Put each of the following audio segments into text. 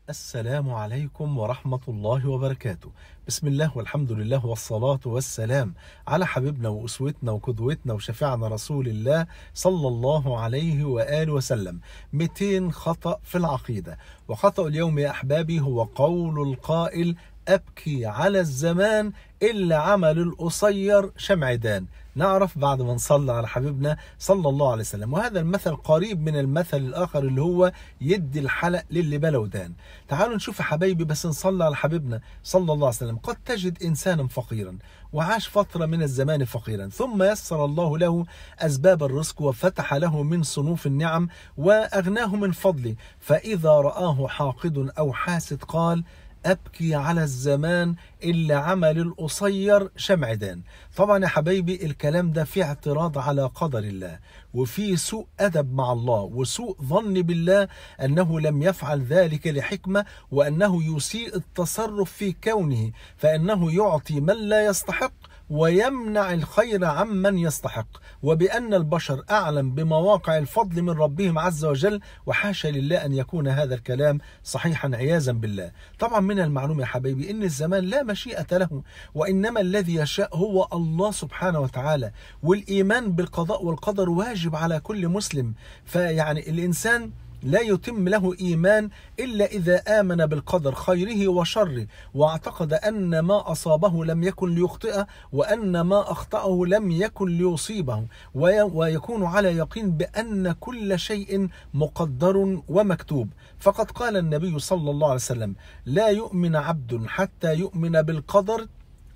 السلام عليكم ورحمة الله وبركاته. بسم الله والحمد لله والصلاة والسلام على حبيبنا وأسوتنا وقدوتنا وشفيعنا رسول الله صلى الله عليه وآله وسلم. 200 خطأ في العقيدة. وخطأ اليوم يا أحبابي هو قول القائل: أبكي على الزمان إلا عمل القصير شمعدان. نعرف بعد ما نصلي على حبيبنا صلى الله عليه وسلم. وهذا المثل قريب من المثل الآخر اللي هو يدي الحلق للي بلا ودان. تعالوا نشوف يا حبايبي، بس نصلي على حبيبنا صلى الله عليه وسلم. قد تجد إنسانا فقيرا وعاش فترة من الزمان فقيرا، ثم يسر الله له أسباب الرزق وفتح له من صنوف النعم وأغناه من فضله، فإذا رآه حاقد أو حاسد قال: أبكي على الزمان إلا عمل القصير شمعدان. طبعا يا حبايبي الكلام ده فيه اعتراض على قدر الله، وفيه سوء أدب مع الله، وسوء ظن بالله أنه لم يفعل ذلك لحكمة، وأنه يسيء التصرف في كونه، فإنه يعطي من لا يستحق ويمنع الخير عمن يستحق، وبأن البشر أعلم بمواقع الفضل من ربهم عز وجل، وحاشا لله أن يكون هذا الكلام صحيحا عياذا بالله. طبعا من المعلوم يا حبايبي إن الزمان لا مشيئة له، وإنما الذي يشاء هو الله سبحانه وتعالى، والإيمان بالقضاء والقدر واجب على كل مسلم. فيعني الإنسان لا يتم له إيمان إلا إذا آمن بالقدر خيره وشره، واعتقد أن ما أصابه لم يكن ليخطئه، وأن ما أخطأه لم يكن ليصيبه، ويكون على يقين بأن كل شيء مقدر ومكتوب. فقد قال النبي صلى الله عليه وسلم: لا يؤمن عبد حتى يؤمن بالقدر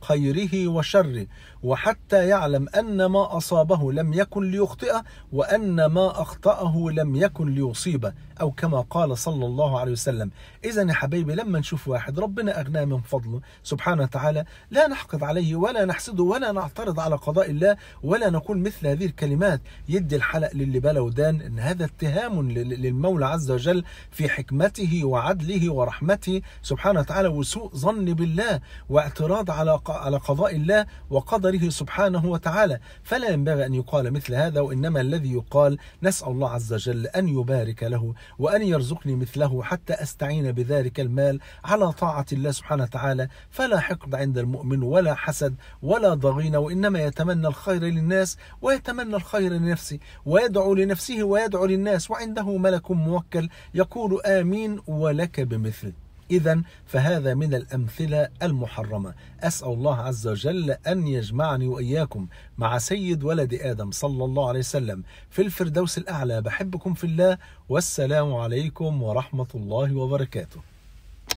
خيره وشره، وحتى يعلم أن ما أصابه لم يكن ليخطئه، وأن ما أخطأه لم يكن ليصيبه، أو كما قال صلى الله عليه وسلم. إذن يا حبايبي لما نشوف واحد ربنا أغناه من فضله سبحانه وتعالى لا نحقد عليه ولا نحسده ولا نعترض على قضاء الله ولا نقول مثل هذه الكلمات يدي الحلق للي بلا ودان. إن هذا اتهام للمولى عز وجل في حكمته وعدله ورحمته سبحانه وتعالى، وسوء ظن بالله واعتراض على قضاء الله وقدره سبحانه وتعالى. فلا ينبغي أن يقال مثل هذا، وإنما الذي يقال: نسأل الله عز وجل أن يبارك له وأن يرزقني مثله حتى أستعين بذلك المال على طاعة الله سبحانه وتعالى. فلا حقد عند المؤمن ولا حسد ولا ضغينة، وإنما يتمنى الخير للناس ويتمنى الخير لنفسه، ويدعو لنفسه ويدعو للناس، وعنده ملك موكل يقول آمين ولك بمثل. إذن فهذا من الأمثلة المحرمة. أسأل الله عز وجل أن يجمعني وإياكم مع سيد ولد آدم صلى الله عليه وسلم في الفردوس الأعلى. بحبكم في الله، والسلام عليكم ورحمة الله وبركاته.